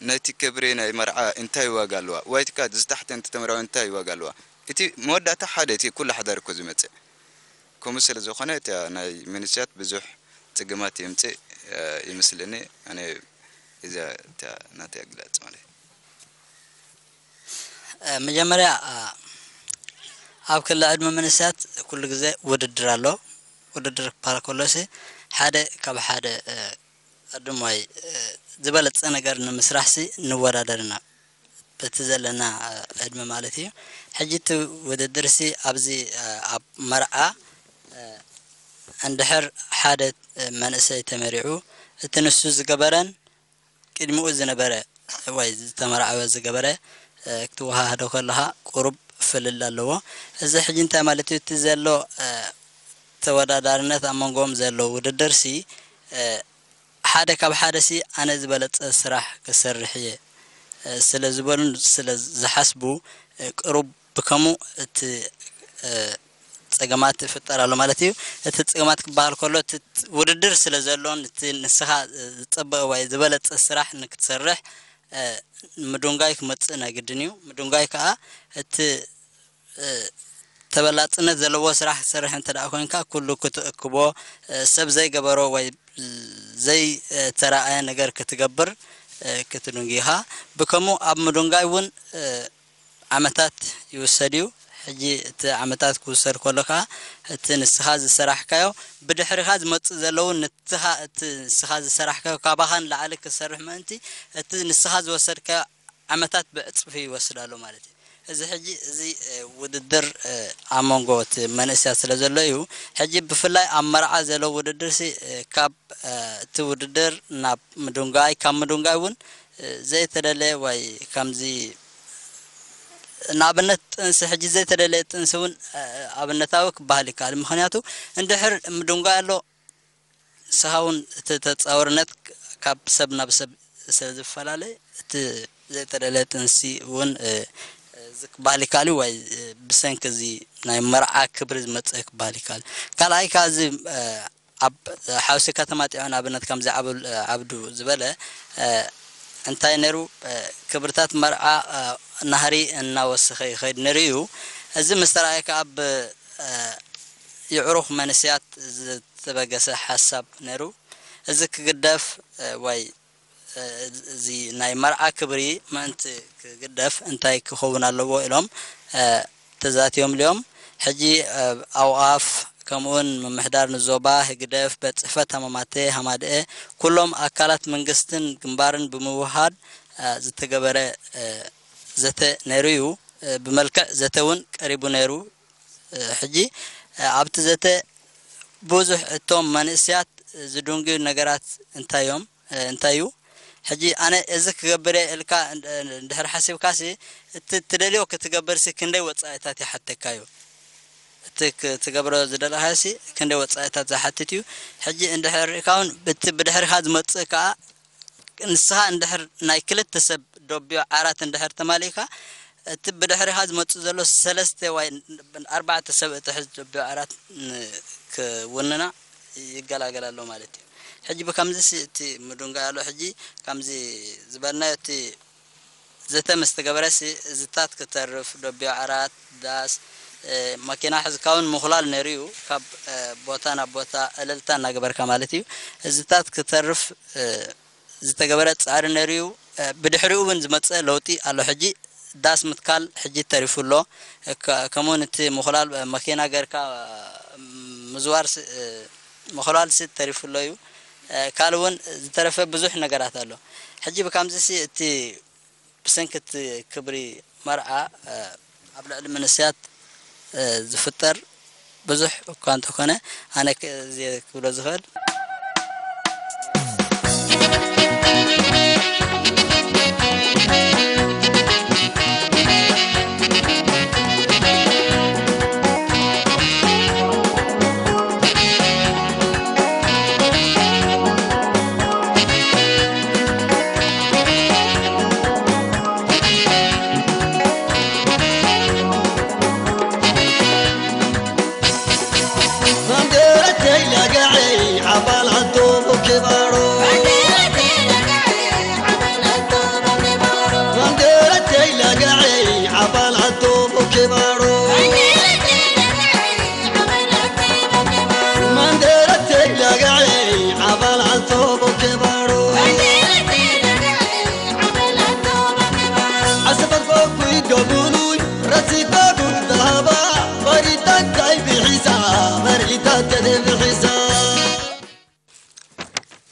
ናይቲ ክብሪ ናይ መርዓ እንታይ ዋጋ ኣለዋ? ወይ ከኣ ዝተሓተ እንተተመርዖ እንታይ ዋጋ ኣለዋ? እቲ መወዳእታ ሓደ እቲ ኩሉ ሓዳር እኮ ዝመጽእ። ከምኡ ስለ ዝኾነ እታ ናይ መንእሰያት ብዙሕ ጸገማት የምጽእ፣ እ፣ ይመስለኒ። ኣነ እዛ እታ ናተይ ኣገላልጻ ማለት እዩ። እ፣ መጀመርያ፣ እ፣ ኣብ ክሊ ዕድመ መንእሰያት ኩሉ ግዜ ውድድር ኣሎ። ውድድር ክበሃል ከሎሲ ሓደ ካብ ሓደ፣ እ፣ ቀዳማይ፣ እ፣ ዝበለጸ ነገር ንምስራሕሲ ንወዳደር ኢና። በቲ ዘለና፣ እ፣ ዕድመ ማለት እዩ። ሕጂ እቲ ውድድርሲ ኣብዚ፣ እ፣ ኣብ መርዓ፣ እ፣ እንድሕር ሓደ፣ እ፣ መንእሰይ ተመሪዑ፣ እቲ ንሱ ዝገበረን ቅድሚኡ ዝነበረ ወይ ዝተመርዓወ ዝገበረ፣ እ፣ ክትወሃህዶ ከለኻ ቁሩብ ፍልል ኣለዎ። እዚ ሕጂ እንታይ ማለት እዩ? እቲ ዘሎ ተወዳዳርነት ኣብ መንጎም ዘሎ ውድድር ሲ ሓደ ካብ ሓደ ሲ ኣነ ዝበለፀ ስራሕ ክሰርሕ እየ ስለ ዝበሉን ስለ ዝሓስቡ ቅሩብ ብከምኡ እቲ ጸገማት ይፍጠር ኣሎ ማለት እዩ። እቲ ጸገማት ክበሃል ከሎ እቲ ውድድር ስለ ዘሎን እቲ ንስኻ ዝጸበ ወይ ዝበለጸ ስራሕ ንክትሰርሕ ምዱንጋይ ክመጽእ ናይ ግድን እዩ። ምዱንጋይ ከዓ እቲ ተበላጽነት ዘለዎ ስራሕ ክትሰርሕ እንተ ደኣ ኮይንካ ኩሉ ክትእክቦ ሰብ ዘይገበሮ ወይ ዘይተራእየ ነገር ክትገብር ክትዱንጊኻ ብከምኡ ኣብ ምዱንጋይ እውን ዓመታት ይውሰድ እዩ። ሕጂ እቲ ዓመታት ክውሰድ ከሎ ከዓ እቲ ንስኻ ዝሰራሕካዮ ብድሕሪኻ ዝመፅእ ዘለዉ ንትኻ እቲ ንስኻ ዝሰራሕካዮ ካባኻ ንላዕሊ ክሰርሕ ምእንቲ እቲ ንስኻ ዝወሰድካዮ ዓመታት ብዕፅፊ ይወስድ ኣሎ ማለት እዩ። እዚ ሕጂ እዚ ውድድር ኣብ መንጎ እቲ መንእስያት ስለ ዘሎ እዩ። ሕጂ ብፍላይ ኣብ መርዓ ዘሎ ውድድር ሲ ካብ እቲ ውድድር ናብ ምዱንጋይ ካብ ምዱንጋይ እውን ዘይተደለየ ወይ ከምዚ ንኣብነት ጥንሲ ሕጂ ዘይተደለየ ጥንሲ እውን ኣብነታዊ ክበሃል ይከኣል። ምክንያቱ እንድሕር ምዱንጋይ ኣሎ ንስኻ እውን እቲ ተፃውርነት ካብ ሰብ ናብ ሰብ ስለ ዝፈላለ እቲ ዘይተደለየ ጥንሲ እውን እዚ ክበሃል ይከኣል እዩ ወይ ብሰንኪ እዚ ናይ መርዓ ክብሪ ዝመፀ ክበሃል ይከኣል። ካልኣይ ከዓ እዚ ኣብ ሓውሲ ከተማ ጢዖ ንኣብነት ከምዚ ዓብዱ ዝበለ እንታይ ነይሩ ክብርታት መርዓ ናህሪ እናወሰኸ ይኸይድ ነይሩ እዩ። እዚ ምስ ተረኣየ ከዓ ብ የዕሩኽ መንእሰያት ዝተበገሰ ሓሳብ ነይሩ። እዚ ክግደፍ ወይ እዚ ናይ መርዓ ክብሪ ምእንቲ ክግደፍ እንታይ ክኸውን ኣለዎ ኢሎም ተዛትዮም ልዮም። ሕጂ ኣውኣፍ ከምኡውን ምምሕዳር ንዞባ ህግደፍ ቤት ጽሕፈት ሃማማቴ ሃማድኤ ኩሎም ኣካላት መንግስትን ግንባርን ብምውሃድ ዝተገበረ ዘተ ነይሩ እዩ። ብመልክዕ ዘተ እውን ቀሪቡ ነይሩ። ሕጂ ኣብቲ ዘተ ብዙሕ እቶም መንእስያት ዝድንጉዩ ነገራት እንታይ እዮም? እንታይ እዩ? ሕጂ ኣነ እዚ ክገብር እየ ኢልካ እንድሕር ሓሲብካሲ እቲ ትደልዮ ክትገብርሲ ክንደይ ወፃኢታት ይሓተካ እዩ። እቲ ክትገብሮ ዝደለኻሲ ክንደይ ወፃኢታት ዝሓትት እዩ። ሕጂ እንድሕር ርኢካ እውን እቲ ብድሕሪኻ ዝመፅእ ከዓ ንስኻ እንድሕር ናይ ክልተ ሰብ ዶብዮ ዓራት እንድሕር ተማሊእካ እቲ ብድሕሪኻ ዝመፅእ ዘሎ ሰለስተ ወይ ኣርባዕተ ሰብ እትሕዝ ዶብዮ ዓራት ክውንና ይገላገል ኣሎ ማለት እዩ። ሕጂ ብከምዚ እቲ ምዱንጋይ ኣሎ። ሕጂ ከምዚ ዝበልናዮ እቲ ዘተ ምስ ተገበረሲ እዝታት ክተርፍ ዶብዮ ዓራት ዳስ መኪና ሕዝካ እውን ምኹላል ነይሩ እዩ። ካብ ቦታ ናብ ቦታ እልልታ እናገበርካ ማለት እዩ። እዝታት ክተርፍ ዝተገበረ ፃዕሪ ነይሩ እዩ። ብድሕሪኡ እውን ዝመፀ ለውጢ ኣሎ። ሕጂ ዳስ ምትካል ሕጂ ተሪፉ ኣሎ። ከምኡውን እቲ ምኹላል መኪና ገርካ ምዝዋር ምኹላል ሲ ተሪፉ ኣሎ እዩ። ካልእ እውን ዝተረፈ ብዙሕ ነገራት ኣሎ። ሕጂ ብካምዚ ሲ እቲ ብሰንኪ እቲ ክብሪ መርዓ ኣብ ልዕሊ መንእሰያት ዝፍጠር ብዙሕ እኳ እንተኾነ ኣነ እዚ ክብሎ ዝኽእል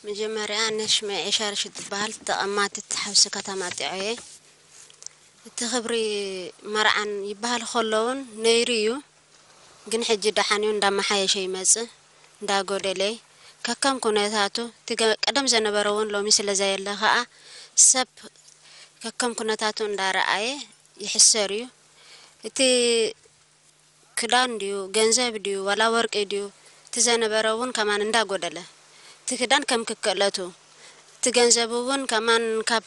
መጀመርያ ኣነ ሽመይ ዒሻርሽ ትበሃል ተቐማቲት ሓውሲ ከተማ ጢዖ እየ። እቲ ክብሪ መርዓን ይበሃል ከሎ እውን ነይሩ እዩ፣ ግን ሕጂ ደሓን እዩ እንዳመሓየሸ ይመጽእ እንዳጎደለ ከከም ኩነታቱ እቲ ቀደም ዘነበረ እውን ሎሚ ስለ ዘየለ ከኣ ሰብ ከከም ኩነታቱ እንዳረኣየ ይሕሰር እዩ። እቲ ክዳን ድዩ፣ ገንዘብ ድዩ፣ ዋላ ወርቂ ድዩ፣ እቲ ዘነበረ እውን ከማን እንዳጎደለ፣ እቲ ክዳን ከም ክክእለቱ፣ እቲ ገንዘብ እውን ከማን ካብ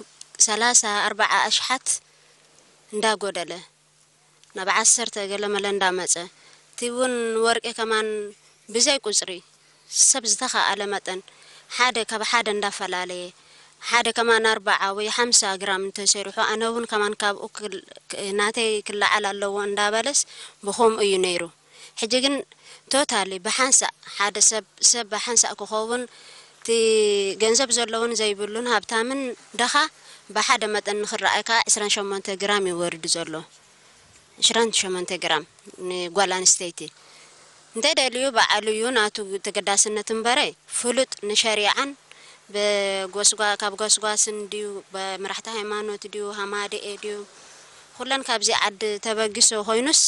ሰላሳ ኣርባዓ ኣሽሓት እንዳጎደለ፣ ናብ ዓሰርተ ገለ መለ እንዳመጸ፣ እቲ እውን ወርቂ ከማን ብዘይ ቁጽሪ ሰብ ዝተኻኣለ መጠን ሓደ ካብ ሓደ እንዳፈላለየ፣ ሓደ ከማን ኣርባዓ ወይ ሓምሳ ግራም እንተሰሪሑ፣ ኣነ እውን ከማን ካብኡ ክል-፣ ክ-፣ ናተይ ክለዓል ኣለዎ እንዳበለስ ብኸምኡ እዩ ነይሩ። ሕጂ ግን ቶታሊ ብሓንሳእ ሓደ ሰብ፣ ሰብ ብሓንሳእ ክኸውን፣ እቲ ገንዘብ ዘለዎን ዘይብሉን ሃብታምን ደኻ ብሓደ መጠን ንኽረኣይ ከኣ ዕስራን ሸሞንተ ግራም እዩ ወሪዱ ዘሎ። ዕስራን ሸሞንተ ግራም ንጓል ኣንስተይቲ። እንተደልዩ በዓሉ እዩ ናቱ ተገዳስነት እምበረ፣ ፍሉጥ ንሸሪዓን ብጎስጓ-፣ ካብ ጎስጓስን ድዩ፣ ብመራሕቲ ሃይማኖት ድዩ፣ ሃማደኤ ድዩ፣ ኩለን ካብዚ ዓዲ ተበጊሶ ኮይኑስ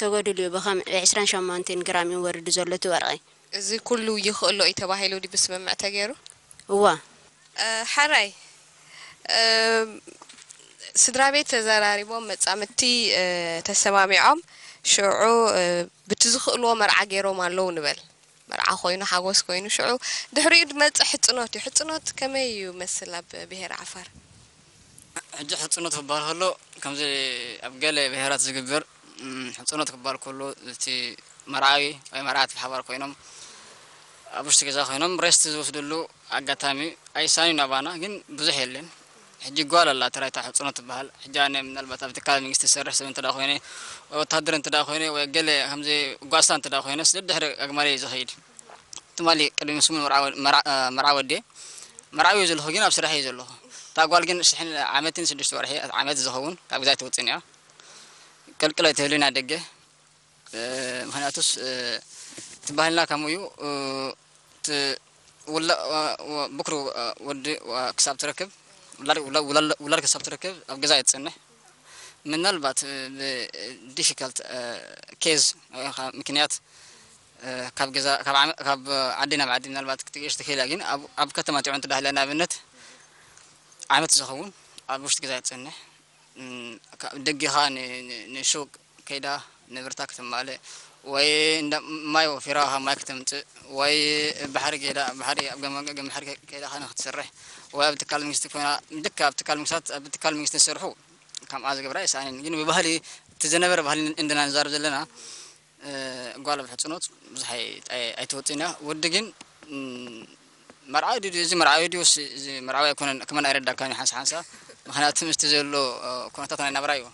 ተጎድሉ እዩ። ብኸም ዕስራን ሸሞንተን ግራም እዩ ወሪዱ ዘሎ እቲ ወርቂ። እዚ ኩሉ ይኽእሎ እዩ ተባሂሉ ድዩ ብስምምዕ ተገይሩ? እዋ። እ፣ ሓራይ፣ እ፣ ስድራ ቤት ተዘራሪቦም፣ መጻምድቲ፣ እ፣ ተሰማሚዖም፣ ሽዑ፣ እ፣ ብቲ ዝኽእልዎ መርዓ ገይሮም ኣለዉ ንበል። መርዓ ኮይኑ፣ ሓጎስ ኮይኑ፣ ሽዑ ድሕሪኡ ዝመጽእ ሕጽኖት እዩ። ሕጽኖት ከመይ እዩ መስል ኣብ ብሄር ዓፋር? ሕጂ ሕጽኖት ክበሃል ከሎ፣ ከምዚ ኣብ ገለ ብሄራት ዝግበር፣ እም፣ ሕጽኖት ክበሃል ከሎ፣ እቲ መርዓዊ ወይ መርዓት ብሓባር ኮይኖም ኣብ ውሽጢ ገዛ ኮይኖም ሬስት ዝወስድሉ ኣጋጣሚ ኣይሳንን ኣባና፣ ግን ብዙሕ የለን። ሕጂ ጓል ኣላ ተራይታ ሕጽኖት ትበሃል። ሕጂ ኣነ ምናልባት ኣብ ትካል መንግስቲ ዝሰርሕ ሰብ እንተ ደኣ ኮይነ፣ ወይ ወታደር እንተ ደኣ ኮይነ፣ ወይ ገለ ከምዚ ጓሳ እንተ ደኣ ኮይነ፣ ስለ ድሕሪ ኣግማለይ ዝኸይድ። ትማሊ ቅድሚ ስሙን መርዓ ወ-፣ መርዓ-፣ መርዓ ወዴ፣ መርዓዊ እየ ዘለኹ፣ ግን ኣብ ስራሕ እየ ዘለኹ። እታ ጓል ግን ሽሕን ዓመትን ሽዱሽተ ወርሒ፣ ዓመት ዝኸውን ካብ ገዛ ኣይትወጽእን እያ። ቅልቅል ኣይትህልን እያ ደገ። እ፣ ምኽንያቱስ፣ እ፣ እቲ ባህልና ከምኡ እዩ። እ፣ እቲ ውላ-፣ ወ-፣ ወ-፣ ብክሩ፣ እ፣ ወዲ፣ ወ-፣ ክሳብ ትረክብ፣ ውላድ፣ ውላ-፣ ውላ-፣ ውላድ ክሳብ ትረክብ ኣብ ገዛ እየ ትጸንሕ። ምናልባት፣ እ፣ ብ-፣ ዲፊካልት፣ እ፣ ኬዝ ወይ ከዓ ምክንያት፣ እ፣ ካብ ገዛ፣ ካብ ዓመ-፣ ካብ ዓዲ ናብ ዓዲ ምናልባት ክትገሽ ትኽእል እያ። ግን ኣብ፣ ኣብ ከተማ ጥዑ እንተ ደኣ ሃልያ ንኣብነት ዓመት ዝኸውን ኣብ ውሽጢ ገዛ እየ ትጸንሕ። እም፣ ካብ ደጊኻ ን-፣ ን-፣ ንሹቅ ከይዳ ንብረታ ከተማልእ፣ ወይ እንዳ ማይ ወፊራ ካብ ማይ ከተምጽእ፣ ወይ ባሕሪ ከይዳ፣ ባሕሪ ኣብ ገመ-፣ ገመ ባሕሪ ከይዳ ኸነ ክትሰርሕ፣ ወይ ኣብ ትካል መንግስቲ ኮይና፣ ልክዕ ኣብ ትካል መንግስታት፣ ኣብ ትካል መንግስቲ ዝሰርሑ ከምኣ ዝገብራ ኣይሰኣንን። ግን ብባህሊ፣ እቲ ዝነበረ ባህሊ እንድና ንዛረብ ዘለና፣ እ፣ ጓል ኣብ ሕጽኖት ብዙሕ ኣይ-፣ ኣይ-፣ ኣይትወጽእን እያ። ወዲ ግን፣ እም፣ መርዓዊ ድዩ፣ እዚ መርዓዊ ድዩስ እዚ መርዓዊ ኣይኮነን፣ ከመን ኣይረዳካን እዩ ሓንሳ ሓንሳ። ምኽንያቱ ምስቲ ዘሎ፣ እ፣ ኩነታት ናይ ናብራ እዩ።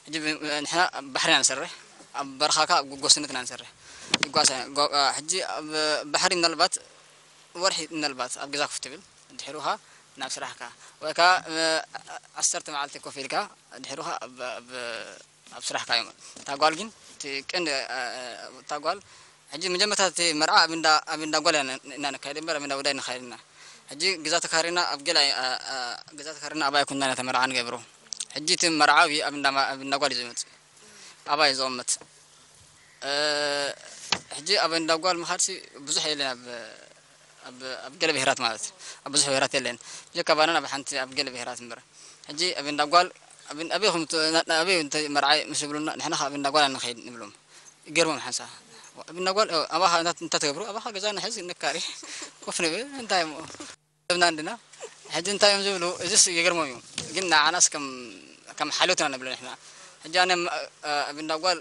ሕጂ ብ-፣ ንሕና ኣብ ባሕሪ ኢና ንሰርሕ፣ ኣብ በረኻ ከኣ ኣብ ጎስነት ኢና ንሰርሕ። ይጓሳ፣ ጓ-፣ እ፣ ሕጂ ኣብ ባሕሪ ምናልባት ወርሒ ምናልባት ኣብ ገዛ ኮፍ ትብል፣ ድሕሩ ኸኣ ናብ ስራሕካ። ወይ ከኣ፣ እ፣ ዓሰርተ መዓልቲ ኮፍ ኢልካ፣ ድሕሩ ኸኣ ኣብ፣ ኣብ ኣብ ስራሕካ እዮም። እታ ጓል ግን እቲ ቀንዲ፣ እ፣ እታ ጓል ሕጂ መጀመርታ እቲ መርዓ ኣብ እንዳ፣ ኣብ እንዳ ጓል ኢና፣ ኢና ነካይድ እምበር ኣብ እንዳ ወዳይ ነካይድ ኢና። ሕጂ ገዛ ተካሪና ኣብ ገለ ኣይ-፣ እ፣ እ፣ ገዛ ተካሪና ኣብ ኣይኩንና ኢና ተመርዓ ንገብሮ። ሕጂ እቲ መርዓዊ ኣብ እንዳ ማ-፣ ኣብ እንዳ ጓል እዩ ዝመጽእ። ኣብኣ እዩ ዝቕመጥ። እ፣ ሕጂ ኣብ እንዳ ጓል ምኻድሲ ብዙሕ የለን ኣብ ኣብ፣ ኣብ ገለ ብሄራት ማለት እዩ። ኣብ ብዙሕ ብሄራት የለን። ብጀካ ባናን ኣብ ሓንቲ ኣብ ገለ ብሄራት እምበር። ሕጂ ኣብ እንዳ ጓል፣ ኣብ፣ ኣበይ ኢኹም ት-፣ ና-፣ ኣበይ እንተ መርዓይ ምስ ይብሉና፣ ንሕና ኸኣ ኣብ እንዳ ጓል ንኸይድ ንብሎም። ይገርሞም ሓንሳ። ኣብ እንዳ ጓል፣ እ፣ ኣባኻ እንታ፣ እንታ ትገብሩ፣ ኣባኻ ገዛ ንሕዝ፣ ንካሪ፣ ኮፍ ንብል፣ እንታይ እሞ? ሰብና እንድና። ሕጂ እንታይ እዮም ዝብሉ? እዚስ ይገርሞም እዩ። ግን ንዓናስ ከም፣ ከም ሓልዮት ኢና ንብሎ ንሕና። ሕጂ ኣነ፣ እ፣ ኣብ እንዳ ጓል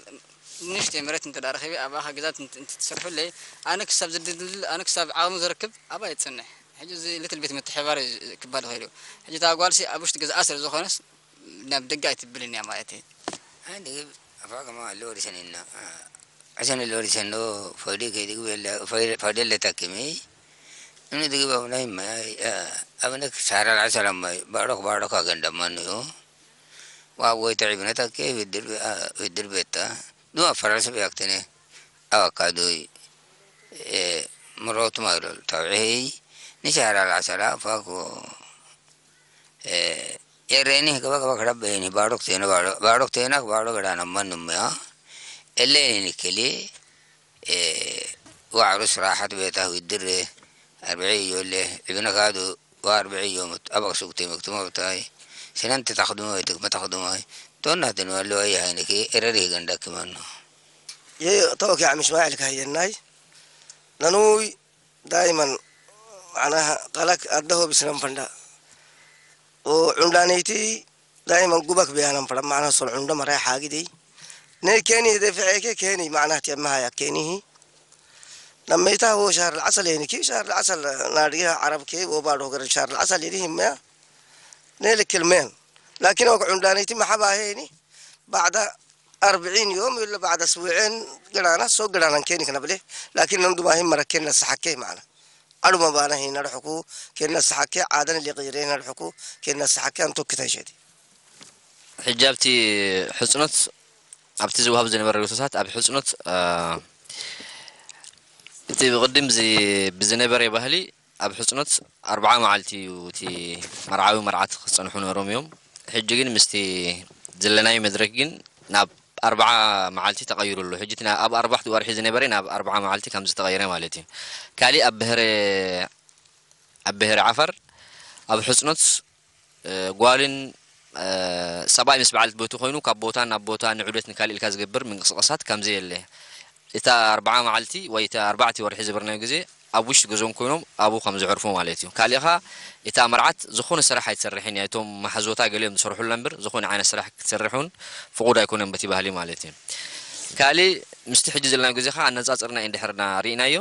ንእሽተይ መሬት እንተ ደኣ ረኺበ፣ ኣባኻ ገዛ እንት-፣ እንትትሰርሑለይ፣ ኣነ ክሳብ ዝድልድል፣ ኣነ ክሳብ ዓቕሚ ዝረክብ፣ ኣብኣ እየ ዝጸንሕ። ሕጂ እዚ ሊትል ቤት ምትሕብባር እዩ ክበሃል ይኽእል እዩ። ሕጂ እታ ጓልሲ ኣብ ውሽጢ ገዛኣ ስለ ዝኾነስ፣ ናብ ደገ ኣይትብልን እያ ማለት እዩ። Ani digib afa kama allo wari sanina. Asan allo wari sanno fodi ke digib ella fodi, fodi le takimi. Ini digib abnai mai, abnak saral asal mai barok barok agan damanu yo. Wa wai taibna takke widir, widir beta. Dua faras biaktene. Awakadoi. Eh, murot mairol tawei. Ni saral asala fako. Eh, ereni kaba kaba kaba beni barok tena barok, barok tena barok gada namman numya. Ellen keli, eh, wa arus rahat beta widir. Arba'i yolle, ibna kadu, wa arba'i yom, abak sukte maktuma batai. Sinan te takhduma, tek ma takhduma. Tonna tinu allo ay hayni ki ereri ganda kimano. Ye tawaki am Ismail ka yenay. Nanuy daiman manaha qalak addaho bisnan fanda. O cundaniti daiman gubak biyanan fanda mana sol cunda maray hagidi. Ne keni de fe ke keni mana ti amma haya keni hi. Namita ho shahr al asal yani ki shahr al asal nadiya arab ke o bado gar shahr al asal yani himya. Ne le kilmen. Lakin o cundaniti mahaba heni. Ba'da أربعين يوم ولا بعد أسبوعين قرانا سو قرانا كيني كنا بلي. لكن نندو ما هي مرة كنا سحكي معنا. ألو ما بانا هي نرحكو كنا سحكي عادنا اللي غيرين نرحكو كنا سحكي أنتو كتاي شدي. ሕጂ ኣብቲ ሕጽኖት ኣብቲ ዝወሃብ ዝነበረ ርግቶታት ኣብ ሕጽኖት እቲ ብቕድም ብዝነበረ ባህሊ ኣብ ሕጽኖት ኣርብዓ መዓልቲ እዩ እቲ መርዓዊ መርዓት ክጸንሑ ነሮም እዮም። ሕጂ ግን ምስቲ ዘለናዮ መድረክ ግን ናብ ኣርብዓ መዓልቲ ተቐይሩ ኣሎ። ሕጂ እቲ ኣብ ኣርባሕቲ ወርሒ ዝነበረ ናብ ኣርብዓ መዓልቲ ከም ዝተቐየረ ማለት እዩ። ካሊእ ኣብ ብሄረ ኣብ ብሄረ ዓፋር ኣብ ሕጽኖት ጓልን ሰብኣይ ምስ በዓልቲ ቤቱ ኮይኑ ካብ ቦታ ናብ ቦታ ንዑደት ንካሊእ ኢልካ ዝገብር ምንቅስቃሳት ከምዘየለ እታ ኣርብዓ መዓልቲ ወይ እታ ኣርባዕተ ወርሒ ዝበርናዮ ግዜ ኣብ ውሽጢ ገዝኦም ኮይኖም ኣብኡ ከም ዝዕርፉ ማለት እዩ። ካሊእ ኸኣ እታ መርዓት ዝኾነ ስራሕ ኣይትሰርሕን እያ። እቶም መሓዝወታ ገሊኦም ዝሰርሑላ እምበር ዝኾነ ዓይነት ስራሕ ክትሰርሕ እውን ፍቑድ ኣይኮነን በቲ ባህሊ ማለት እዩ። ካሊእ ምስቲ ሕጂ ዘለናዮ ግዜ ኸኣ ኣነጻጽርና እንድሕርና ርኢናዮ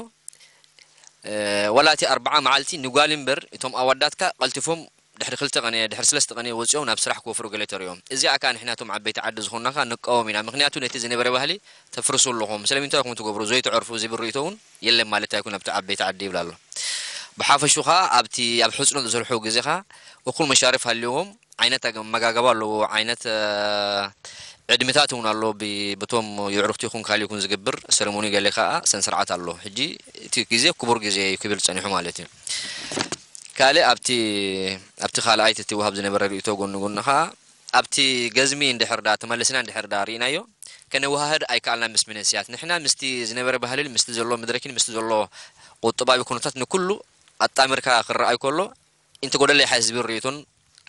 ወላ እቲ ኣርብዓ መዓልቲ ንጓል እምበር እቶም ኣዋዳትካ ቀልጢፎም ድሕሪ ክልተ ቀነ ድሕሪ ስለስተ ቀነ ወጺኦም ናብ ስራሕ ክወፍሩ ገለ ተርእዮም። እዚኣ ከኣ ንሕና እቶም ዓበይቲ ዓዲ ዝኾንና ከኣ ንቃወም ኢና። ምኽንያቱ ነቲ ዝነበረ ባህሊ ተፍርሱ ኣለኹም። ስለምንታይ ኢኹም ትገብሩ ዘይትዕርፉ ዝብል ርእይቶ እውን የለን ማለት ኣይኮን ኣብቲ ዓበይቲ ዓዲ ይብል ኣሎ። ብሓፈሹ ከኣ ኣብቲ ኣብ ሕጽኖት ዝሰርሑ ግዜ ከኣ እኩል መሻርፍ ሃልይዎም ዓይነት ኣመጋግባ ኣለዎ ዓይነት ዕድመታት እውን ኣሎ። በቶም የዕሩኽቲ ይኹን ካልእ ይኹን ዝግብር ሰረሞኒ ገለ ከዓ ስነ ስርዓት ኣሎ። ሕጂ እቲ ግዜ ክቡር ግዜ እዩ ክብል ፀኒሑ ማለት እዩ። ካልእ ኣብቲ ኣብቲ ካልኣይቲ እቲ ወሃብ ዝነበረ ርእይቶ ጎኒ ጎኒ ከዓ ኣብቲ ገዝሚ እንድሕር ዳ ተመልስና እንድሕር ዳ ርኢናዮ ከነወሃህድ ኣይከኣልና ምስ መንእሰያት ንሕና ምስቲ ዝነበረ ባህልን ምስቲ ዘሎ መድረክን ምስቲ ዘሎ ቁጠባዊ ኩነታት ንኩሉ ኣጣምርካ ክረኣይ ከሎ እንተጎደለ ይሓይሽ ዝብል ርእይቶን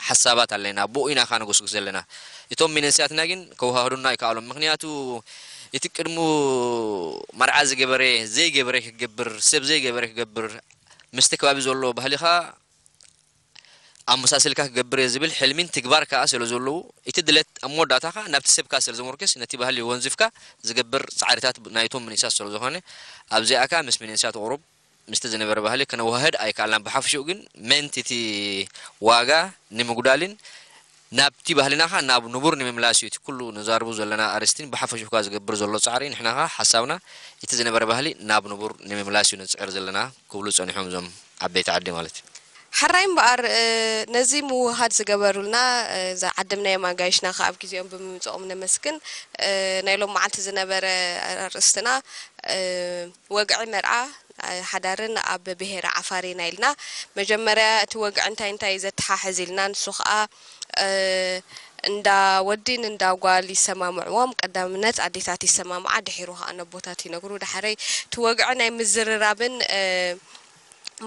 ሓሳባት ኣለና። ብኡ ኢና ከኣ ንጉስጉስ ዘለና። እቶም ሚነንስያትና ግን ከወሃህዱና ኣይከኣሎም። ምኽንያቱ እቲ ቅድሙ መርዓ ዝገበረ ዘይገበረ ክገብር፣ ሰብ ዘይገበረ ክገብር፣ ምስቲ ከባቢ ዘሎ ባህሊ ከኣ ኣመሳሲልካ ክገብር እየ ዝብል ሕልሚን ትግባር ከኣ ስለ ዘለዉ፣ እቲ ድሌት ኣብ መወዳእታ ከኣ ናብቲ ሰብ ከኣ ስለ ዝምርኩስ፣ ነቲ ባህሊ ወንዚፍካ ዝገብር ጻዕሪታት ናይቶም መንእሰያት ስለ ዝኾነ፣ ኣብዚኣ ከኣ ምስ መንእሰያት ቁሩብ ምስቲ ዝነበረ ባህሊ ክነወሃህድ ኣይከኣልናን። ብሓፈሽኡ ግን ምእንቲ እቲ ዋጋ ንምጉዳልን ናብቲ ባህልና ኸኣ ናብ ንቡር ንምምላስ እዩ እቲ ኩሉ ንዛርቡ ዘለና ኣርእስቲን ብሓፈሽኡ ከኣ ዝገብር ዘሎ ጻዕሪ። ንሕና ኸኣ ሓሳብና እቲ ዝነበረ ባህሊ ናብ ንቡር ንምምላስ እዩ ንጽዕር ዘለና ክብሉ ጸኒሖም እዞም ዓበይቲ ዓዲ ማለት እዩ። ሕራይ እምበኣር ነዚ ምውህሃድ ዝገበሩልና እዛ ዓደምናዮም ኣጋይሽና ከኣ ኣብ ግዜኦም ብምምጽኦም ነመስግን። ናይ ሎም መዓልቲ ዝነበረ ኣርእስትና ወግዒ መርዓ ሓዳርን ኣብ ብሄረ ዓፋር ኢና ኢልና። መጀመርያ እቲ ወግዒ እንታይ እንታይ እዩ ዘተሓሕዝ ኢልና፣ ንሱ ኸኣ እንዳ ወዲን እንዳ ጓል ይሰማምዕዎም። ቀዳምነት ኣዴታት ይሰማምዓ፣ ድሒሩ ኸኣ ነቦታት ይነግሩ። ዳሕረይ እቲ ወግዒ ናይ ምዝርራብን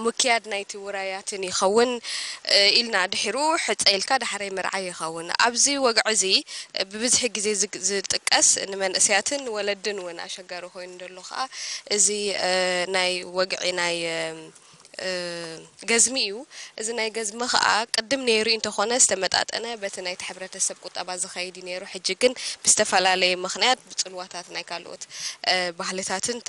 ምክያድ ናይቲ ውራያትን ይኸውን ኢልና ድሒሩ ሕጸ ኢልካ ዳሕረይ ምርዓይ ይኸውን። ኣብዚ ወግዒ እዚ ብብዝሒ ግዜ ዝጥቀስ ንመንእሰያትን ወለድን እውን ኣሸጋሪ ኮይኑ ዘሎ ከኣ እዚ ናይ ወግዒ ናይ ገዝሚ እዩ። እዚ ናይ ገዝሚ ከኣ ቅድም ነይሩ እንተኾነ ዝተመጣጠነ በቲ ናይቲ ሕብረተሰብ ቁጠባ ዝኸይድ እዩ ነይሩ። ሕጂ ግን ብዝተፈላለየ ምኽንያት ብጽልዋታት ናይ ካልኦት ባህልታትን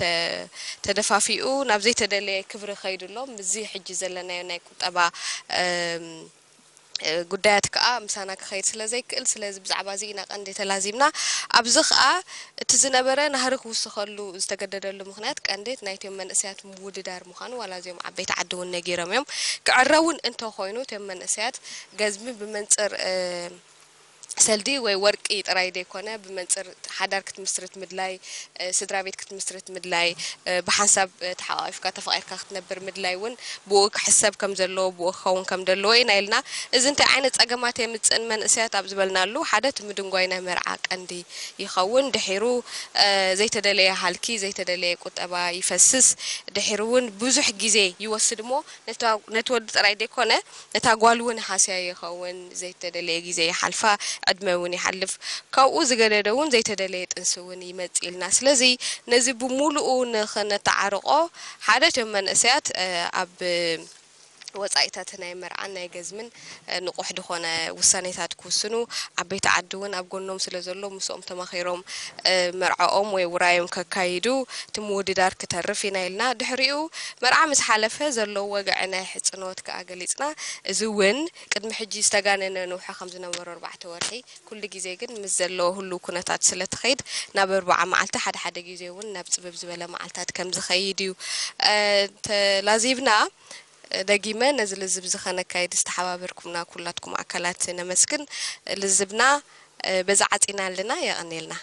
ተደፋፊኡ ናብ ዘይተደለየ ክብሪ ከይዱ ኣሎ። ምስዚ ሕጂ ዘለናዮ ናይ ቁጠባ ጉዳያት ከኣ ምሳና ክኸይድ ስለ ዘይክእል፣ ስለዚ ብዛዕባ እዚ ኢና ቀንዲ ተላዚብና። ኣብዚ ከኣ እቲ ዝነበረ ናህሪ ክውስኸሉ ዝተገደደሉ ምኽንያት ቀንዲ ናይቶም መንእሰያት ምውድዳር ምዃኑ ዋላ እዚኦም ዓበይቲ ዓዲ እውን ነጊሮም እዮም። ክዕረ እውን እንተኾይኑ እቶም መንእሰያት ገዝሚ ብመንጽር ሰልዲ ወይ ወርቂ ጥራይ ዘይኮነ ብመንፅር ሓዳር ክትምስርት ምድላይ፣ ስድራ ቤት ክትምስርት ምድላይ፣ ብሓንሳብ ተሓቋቒፍካ ተፋቒርካ ክትነብር ምድላይ እውን ብኡ ክሕሰብ ከም ዘለዎ ብኡ ክኸውን ከም ዘለዎ ኢና ኢልና። እዚ እንታይ ዓይነት ፀገማት የምፅእ ንመንእሰያት ኣብ ዝበልናሉ ሓደ እቲ ምድንጓይ ናይ መርዓ ቀንዲ ይኸውን። ድሒሩ ዘይተደለየ ሃልኪ ዘይተደለየ ቁጠባ ይፈስስ። ድሒሩ እውን ብዙሕ ግዜ ይወስድ እሞ ነቲ ወዲ ጥራይ ዘይኮነ ነታ ጓል እውን ሃስያ ይኸውን፣ ዘይተደለየ ግዜ ይሓልፋ፣ ዕድመ እውን ይሓልፍ። ካብኡ ዝገደደ እውን ዘይተደለየ ጥንሲ እውን ይመጽእ ኢልና። ስለዚ ነዚ ብሙሉኡ ንኸነተዓርቆ ሓደ እቶም መንእሰያት ኣብ ወጻኢታት ናይ መርዓን ናይ ገዝምን ንቑሕ ዝኾነ ውሳኔታት ክውስኑ፣ ዓበይቲ ዓዲ እውን ኣብ ጎኖም ስለ ዘሎ ምስኦም ተማኺሮም መርዓኦም ወይ ውራዮም ከካይዱ፣ እቲ ምውድዳር ክተርፍ ኢና ኢልና። ድሕሪኡ መርዓ ምስ ሓለፈ ዘሎ ወግዒ ናይ ሕጽኖት ከኣ ገሊጽና። እዚ እውን ቅድሚ ሕጂ ዝተጋነነ ንውሒ ከም ዝነበሮ ኣርባዕተ ወርሒ፣ ኩሉ ግዜ ግን ምስ ዘለዎ ህሉው ኩነታት ስለ ትኸይድ ናብ ኣርብዓ መዓልቲ፣ ሓደ ሓደ ግዜ እውን ናብ ጽብብ ዝበለ መዓልታት ከም ዝኸይድ እዩ ተላዚብና። ደጊመ ነዚ ልዝብ እዚ ኸነካይድ ዝተሓባበርኩምና ኩላትኩም ኣካላት ነመስግን። ልዝብና በዚ ዓጺና ኣለና። የቐንየልና።